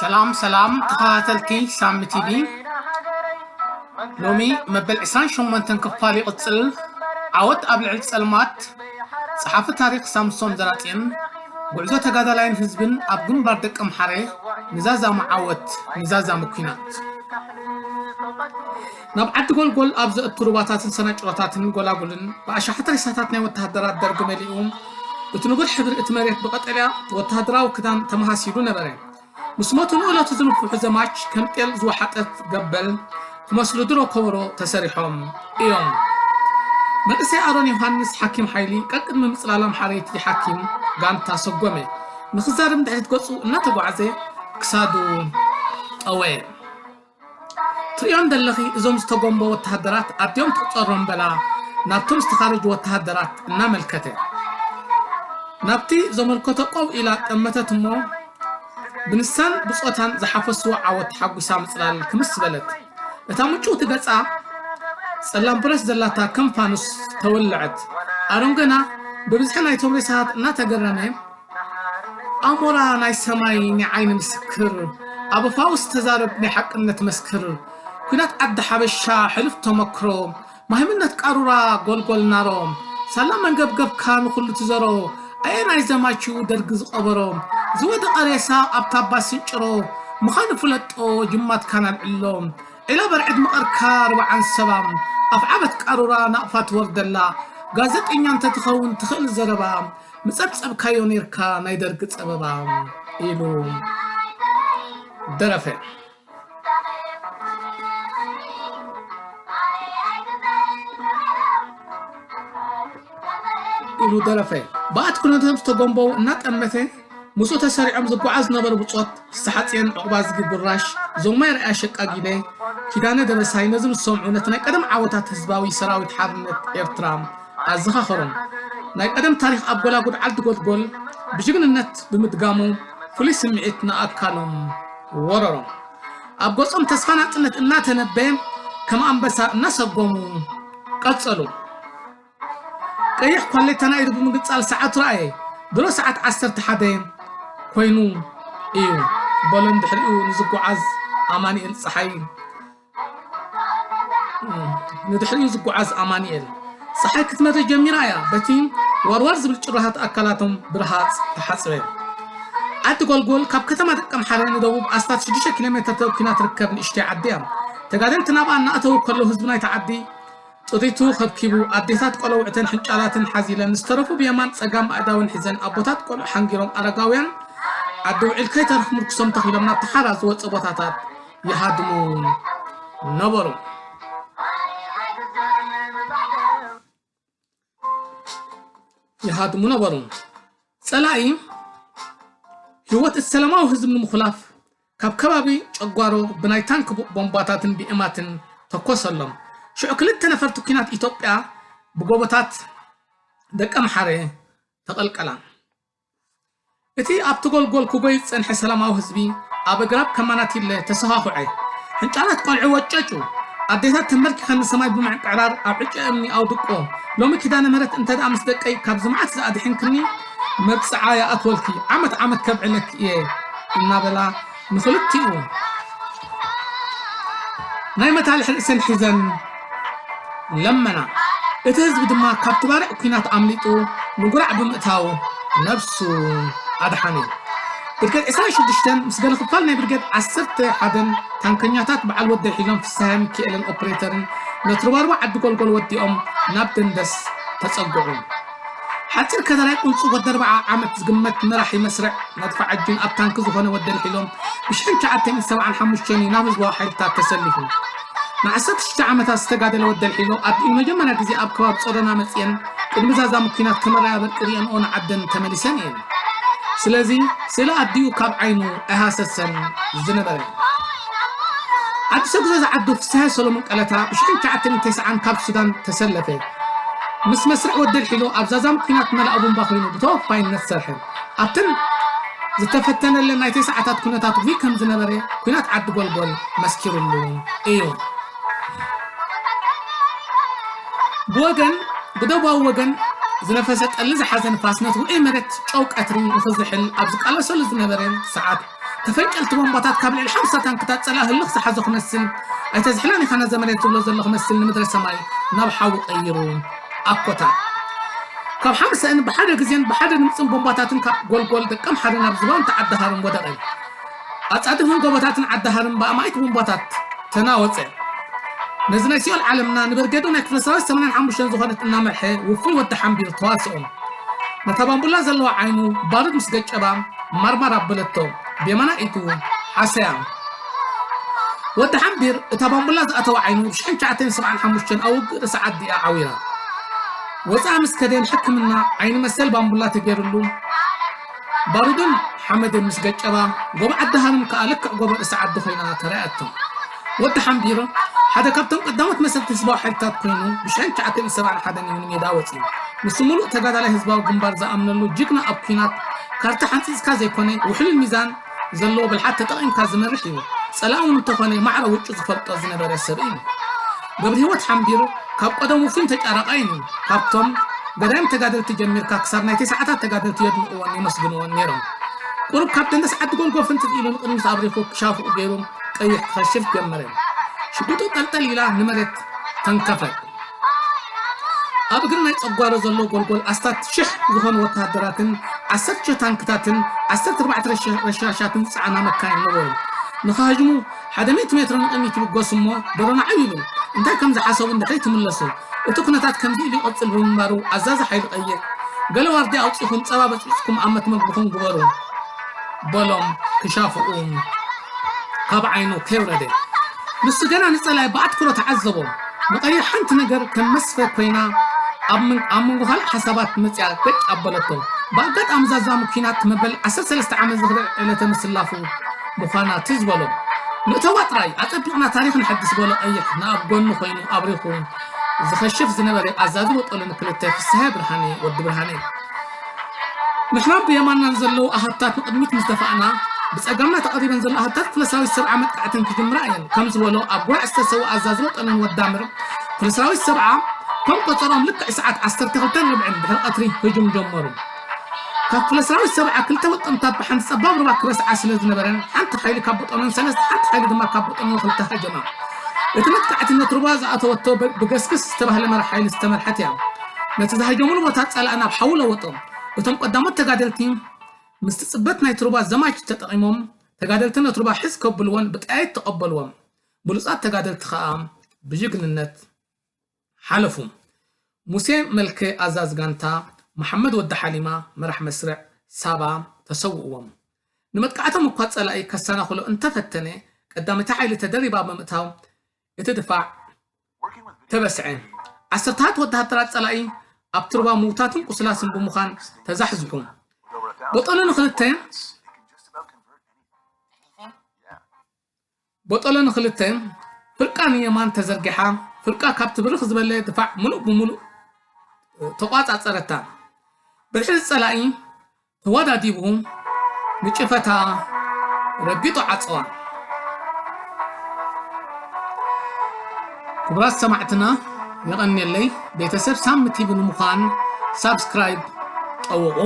ሰላም ሰላም ተኸታተልቲ ሳሚ ቲቪ፣ ሎሚ መበል ዕስራን ሸሞንተን ክፋል ይቕጽል። ዓወት ኣብ ልዕሊ ጸልማት። ጸሓፊ ታሪኽ ሳምሶም ዘራጽዮን። ጉዕዞ ተጋዳላይን ህዝብን ኣብ ግንባር ደቀምሓረ። ንዛዛሙ ዓወት፣ ንዛዛሙ ኲናት። ናብ ዓዲ ጎልጎል ኣብ ዘእቱ ሩባታትን ሰናጭሮታትን ጎላጉልን ብኣሽሓት ሬሳታት ናይ ወተሃደራት ደርጊ መሊኡ። እቲ ንቡር ሕብሪ እቲ መሬት ብቐጠልያ ወተሃደራዊ ክዳን ተመሃሲሉ ነበረ። ምስ ሞቱ ንእለቱ ዝንፍሑ ዘማች ከም ጤል ዝወሓጠት ገበል ክመስሉ ድሮ ከበሮ ተሰሪሖም እዮም። መንእሰይ ኣሮን ዮሃንስ ሓኪም ሓይሊ ቀቅድሚ ምጽላል ኣምሓረይቲ ሓኪም ጋንታ ሰጎመ። ንኽዛረብ ንድሕሪት ገጹ እናተጓዕዘ ክሳዱ ጠወየ። ትርእዮም ዘለኺ እዞም ዝተጎንቦ ወተሃደራት ኣድዮም ትቑጸሮም በላ ናብቶም ዝተኻረጁ ወተሃደራት እናመልከተ። ናብቲ ዘመልከቶ ቀው ኢላ ጠመተት እሞ ብንሳን ብጾታን ዝሓፈስዎ ዓወት ተሓጒሳ ምጽላል ክምስ በለት። እታ ምጭውቲ ገጻ ጸላም ብረስ ዘላታ ከም ፋኑስ ተወልዐት። ኣሮን ገና ብብዝሒ ናይቶም ሬሳታት እናተገረመ ኣሞራ ናይ ሰማይ ናይ ዓይኒ ምስክር፣ ኣብ ፋውስ ተዛረብ ናይ ሓቅነት መስክር፣ ኲናት ዓዲ ሓበሻ ሕሉፍ ተመክሮ፣ ማህይምነት ቃሩራ ጎልጎል ናሮ፣ ሳላ መንገብገብካ ንኹሉ ትዘሮ፣ ኣየናይ ዘማችኡ ደርጊ ዝቐበሮ፣ ዝወደቐ ሬሳ ኣብ ታባ ስንጭሮ፣ ምዃኑ ፍለጦ ጅማትካን ኣልዕሎ፣ ዒላ በርዕድ መቐርካ ርብዓን ሰባ፣ ኣፍዓበት ቃሩራ ናቕፋ ትወርደላ፣ ጋዜጠኛ እንተትኸውን ትኽእል ዘረባ፣ ምጸብጸብካዮ ኔርካ ናይ ደርጊ ጸበባ ኢሉ ደረፈ። ኢሉ ደረፈ። ብኣትኩነቶም ዝተጎንበው እናጠመተ ምስኡ ተሰሪዖም ዝጓዓዝ ዝነበሩ ብጾት ፍስሓጽዮን ዑቕባዝጊ ጉራሽ፣ ዞማይ ርኣያ ሸቃጊደ፣ ኪዳነ ደበሳይ ነዚ ምስ ሰምዑ ነቲ ናይ ቀደም ዓወታት ህዝባዊ ሰራዊት ሓርነት ኤርትራ ኣዘኻኸሮም። ናይ ቀደም ታሪኽ ኣብ ጎላጉል ዓዲ ጎልጎል ብጅግንነት ብምድጋሙ ፍሉይ ስምዒት ንኣካሎም ወረሮም። ኣብ ገጾም ተስፋ ናጽነት እናተነበየ ከም ኣንበሳ እናሰጎሙ ቀጸሉ። ቀይሕ ኳሌታ ናይ ኢዱ ብምግጻል ሰዓት ረኣየ። ድሮ ሰዓት ዓሰርተ ሓደ ኮይኑ እዩ በሎ ንድሕሪኡ ንዝጓዓዝ ኣማኑኤል ጸሓይ። ንድሕሪኡ ዝጓዓዝ ኣማኑኤል። ጸሓይ ክትመርር ጀሚራ እያ። በቲ ዋርዋር ዝብል ጭራሃት ኣካላቶም ብረሃጽ ተሓጽበ። ዓዲ ጎልጎል ካብ ከተማ ደቀምሓረ ንደቡብ ኣስታት ሽዱሽተ ኪሎ ሜተር ተበኪና ትርከብ ንእሽተይ ዓዲ እያ። ተጋደልቲ ናብኣ እናኣተዉ ከለዉ ህዝቢ ናይቲ ዓዲ ጥሪቱ ከብኪቡ፣ ኣዴታት ቆለውዕተን ሕንጫላትን ሓዚለን፣ ዝተረፉ ብየማን ጸጋም ኣእዳወን ሒዘን፣ ኣቦታት ቆልዑ ሓንጊሮም፣ ኣረጋውያን ዓዲ ውዒል ከይተርፍ ምርኩሶም ተኺሎም ናብቲ ሓራ ዝወጸ ቦታታት ይሃድሙ ነበሩ። ይሃድሙ ነበሩ። ጸላኢ ህይወት እቲ ሰላማዊ ህዝቢ ንምኹላፍ ካብ ከባቢ ጨጓሮ ብናይ ታንክ ቦ-፣ ቦምባታትን ቢኤማትን ተኮሰሎም። ሽዑ ክልተ ነፈርቲ ኲናት ኢትዮጵያ ብጎቦታት ደቀምሓረ ተቐልቀላ። እቲ ኣብቲ ጎልጎል ክጎይ ዝጸንሐ ሰላማዊ ህዝቢ ኣብ ኣግራብ ከማናቲለ ተሰዃኹዐ። ሕንጫላት ቆልዑ ወጨጩ። ኣዴታት ተንበርኪኸን ንሰማይ ብምዕቅዕራር ኣብ ዕጨ እምኒ ኣውድቆ። ሎሚ ኪዳነ ምህረት እንተ ደኣ ምስ ደቀይ ካብዚ መዓት ዝኣድሕንክኒ መብጽዓ ይኣትወልኪ፣ ዓመት ዓመት ከብዕለኪ እየ እናበላ ንኽልቲኡ ናይ መታልሒ ርእሰን ሒዘን ለመና። እቲ ህዝቢ ድማ ካብቲ ባርዕ ኲናት ኣምሊጡ ንጉራዕ ብምእታው ነብሱ ኣድሓነ። ብርጌድ ዕስራን ሽዱሽተን ምስ ገለ ክፋል ናይ ብርጌድ ዓሰርተ ሓደን ታንከኛታት በዓል ወዲ ሒሎም ፍስሃየ ሚኪኤልን ኦፕሬተርን ነቲ ሩባሩባ ዓዲ ጎልጎል ወዲኦም ናብ ደንደስ ተጸግዑ። ሓጺር ከደራይ ቁንጹ ወዲ ኣርብዓ ዓመት ዝግመት መራሒ መስርዕ መድፍዓጅን ኣብ ታንኪ ዝኾነ ወዲ ኣልዒሎም ብሽሕን ትሽዓተ ሚእትን ሰብዓን ሓሙሽተን እዩ ናብ ህዝባዊ ሓይልታት ተሰሊፉ። ንዓሰርተ ሽዱሽተ ዓመታት ዝተጋደለ ወዲ ኣልዒሎ ኣዲኡ ንመጀመርያ ግዜ ኣብ ከባቢ ጾሮና መጽየን ቅድሚ ዛዛሙ ኲናት ከመራያ በርቂ ሪኤንኦ ንዓደን ተመሊሰን እየን። ስለዚ ስእሊ ኣዲኡ ካብ ዓይኑ ኣይሃሰሰን ዝነበረ። ዓዲ ሰጉዞ ዝዓዱ ፍስሃየ ሰሎሞን ቀለታ ብሽሕን ትሽዓተ ሚእትን ተስዓን ካብ ሱዳን ተሰለፈ። ምስ መስርዕ ወዲ ኣልዒሎ ኣብ ዛዛሙ ኲናት መላእ ቡምባ ኮይኑ ብተወፋይነት ሰርሐ። ኣብተን ዝተፈተነለን ናይ ተስዓታት ኩነታት ውሁይ ከም ዝነበረ ኲናት ዓዲ ጎልጎል መስኪሩሉ እዩ። ብወገን፣ ብደቡባዊ ወገን ዝነፈሰ ጠሊ ዝሓዘ ንፋስ ነቲ ውዑይ መሬት ጨው ቀትሪ ንኽዝሕል ኣብ ዝቃለሰሉ ዝነበረ ሰዓት፣ ተፈንጨልቲ ቦምባታት ካብ ልዕሊ ሓምሳ ታንክታት ጸላኢ ህልኽ ዝሓዞ ክመስል፣ ኣይተዝሕላን ኢኻ ነዛ መሬት ዝብሎ ዘሎ ክመስል ንምድረ ሰማይ ናብ ሓዊ ቀይሩ ኣኮታ። ካብ ሓምሳን ብሓደ ግዜን ብሓደ ድምጽን ቦምባታትን ካብ ጎልጎል ደቀምሓረ ናብ ዝባን ዓዲ ሃረም ወደቐ። ኣጻድፍን ጎቦታትን ዓዲ ሃረም ብኣማኢት ቦምባታት ተናወጸ። ነዚ ናይ ሲኦል ዓለምና ንበርጌዶ ናይ ክፍለ ሰራዊት ሰማንያን ሓሙሽተን ዝኾነት እናመርሐ ውፉይ ወዲ ሓምቢር ተዋስኦ። ነታ ባምቡላ ዘለዋ ዓይኑ ባሩድ ምስ ገጨባ ማርማር ኣበለቶ። ብየማና ኢዱ ሓሰያ። ወዲ ሓምቢር እታ ባምቡላ ዝኣተዋ ዓይኑ ብሽሕን ትሽዓተን ሰብዓን ሓሙሽተን ኣብ ውግእ ርእሲ ዓዲ እያ ዓዊራ። ወፃኣ ምስ ከደ ንሕክምና ዓይኒ መሰል ባምቡላ ተገይርሉ ባሩድን ሓመድን ምስ ገጨባ፣ ጎቦ ዓዲ ሃረም ከኣ ልክዕ ጎቦ ርእሲ ዓዲ ኮይና ተራእየቶ። ወዲ ሓምቢር ሓደ ካብቶም ቀዳሞት መሰልቲ ህዝባዊ ሓይልታት ኮይኑ፣ ብሽሕን ትሽዓተን ሰብዓን ሓደን እዩ ንሜዳ ወጺኡ። ንሱ ምሉእ ተጋዳላይ ህዝባዊ ግንባር ዝኣምነሉ ጅግና፣ ኣብ ኲናት ካርታ ሓንጺጽካ ዘይኮነ፣ ውሕሉል ሚዛን ዘለዎ ብልሓት ተጠቒምካ ዝመርሕ እዩ። ጸላኢ እውን እንተኾነ ማዕረ ውጩ ዝፈልጦ ዝነበረ ሰብ እዩ። ገብረህይወት ሓምቢር ካብ ቀደሙ ፍሉይ ተጫራቃይ እዩ። ካብቶም ገዳይም ተጋደልቲ ጀሚርካ ክሳብ ናይ ተስዓታት ተጋደልቲ የድንቕዎን የመስግንዎን ነይሮም። ቁሩብ ካብ ደንደስ ዓዲ ጎልጎል ፍንትት ኢሉ ንቕድሚት ኣብሪኹ ክሻፍኡ ገይሩ ቀይሕ ክኸሽፍ ጀመረ። ሽጉጡ ጠልጠል ኢላ ንመሬት ተንከፈት። ኣብ እግሪ ናይ ጸጓሮ ዘሎ ጎልጎል ኣስታት ሽሕ ዝኾኑ ወተሃደራትን ዓሰርተ ሽሕ ታንክታትን ዓሰርተ ኣርባዕተ ረሻ-፣ ረሻሻትን ዝጸዓና መካይን ነበሩ። ንኽሃጅሙ ሓደ ሚእቲ ሜትሮ ንቕድሚት ይብገሱ እሞ ደሮና ዓው ይብሉ። እንታይ ከም ዝሓሰቡ ንድሕሪት ይምለሱ። እቲ ኩነታት ከምዚ ኢሉ ይቕጽል ብምንባሩ ኣዛዚ ሓይሊ ቀይሕ፣ "ገለ ዋርድያ ኣውጺኹም ጸባ በጽቢጽኩም ኣብ መትመግብኹም ግበሩ" በሎም ክሻፍኡ ካብ ዓይኑ ከይወረደ። ንሱ ገና ንጸላኢ ብኣትኩሮ ተዓዘቦ። ንቐይሕ ሓንቲ ነገር ከም መስፈ ኮይና ኣብ ምን-፣ ኣብ መንጎ ካልእ ሓሳባት መጽያ ገጭ ኣበለቶ። ብኣጋጣሚ ዛዛሚ ኲናት መበል ዓሰርተ ሰለስተ ዓመት ዝኽሪ ዕለተ ምስላፉ ምዃና ትዝ በሎ። ንእተዋ ጥራይ ኣጸቢቕና ታሪኽ ነሐድስ በሎ ቀይሕ ንኣብ ጎኑ ኮይኑ ኣብሪኹ ዝኸሽፍ ዝነበረ ኣዛዚ ቦጦለ ንክልተ ፍስሃ ብርሃነ ወዲ ብርሃነ። ንሕና ብየማንና ዘለዉ ኣሃዱታት ንቕድሚት ምስ ደፋእና፣ ብጸጋምና ተቐሪበን ዘለዋ ኣሃዱታት ክፍለ ሰራዊት ሰብዓ መጥቃዕተን ክጅምራ እየን፣ ከም ዝበሎ ኣብ ጉራዕ ዝተሰወ ኣዛዚ ቦጦለን ወዳምር፣ ክፍለ ሰራዊት ሰብዓ ከም ቆጸሮም ልክዕ ሰዓት ዓሰርተ ክልተን ርብዕን ድሕሪ ቀትሪ ህጁም ጀመሩ። ካብ ክፍለ ሰራዊት ሰብዓ ክልተ ወጠምታት ብሓንቲ ጸባብ ሩባ ክበስዓ ስለ ዝነበረን፣ ሓንቲ ሓይሊ ካብ ቦጦለን ሰለስተ፣ ሓንቲ ሓይሊ ድማ ካብ ቦጦለን ክልተ ሃጀማ። እቲ መጥቃዕቲ ነቲ ሩባ ዝኣተወቶ ብ-፣ ብገስግስ ዝተባህለ መራሕ ሓይሊ ዝተመርሐት እያ። ነቲ ዝሃጀሙሉ ቦታ ጸላኢ ናብ ሓዊ ለወጦ። እቶም ቀዳሞት ተጋደልቲ ምስቲ ጽበት ናይቲ ሩባ ዘማች ተጠቒሞም፣ ተጋደልቲ ነቲ ሩባ ሕዝ ከብልዎን ብጠያይት ተቐበልዎም። ብሉጻት ተጋደልቲ ከኣ ብጅግንነት ሓለፉ። ሙሴ መልከ ኣዛዚ ጋንታ፣ መሓመድ ወዲ ሓሊማ መራሕ መስርዕ ሳባ ተሰውእዎም። ንመጥቃዕቶም እኳ ጸላኢ ከሰናኽሎ እንተፈተነ፣ ቀዳመይቲ ሓይሊ ተደሪባ ብምእታው እቲ ድፋዕ ተበስዐ። ዓሰርተታት ወተሃደራት ጸላኢ ኣብቲ ሩባ ምውታትን ቁስላስን ብምዃን ተዛሕዝሑ። ቦጦሎ ንኽልተ፣ ቦጦሎ ንኽልተ፣ ፍርቃ ንየማን ተዘርጊሓ፣ ፍርቃ ካብቲ ብርኽ ዝበለ ድፋዕ ምሉእ ብምሉእ ተቋጻጸረታ። ብድሕሪ ጸላኢ ተወዳዲቡ ንጭፈታ ረጊጡ ዓጸዋ። ክቡራት ሰማዕትና፣ የቐንየለይ። ቤተሰብ ሳሚ ቲቪ ንምዃን ሳብስክራይብ ጠውቑ።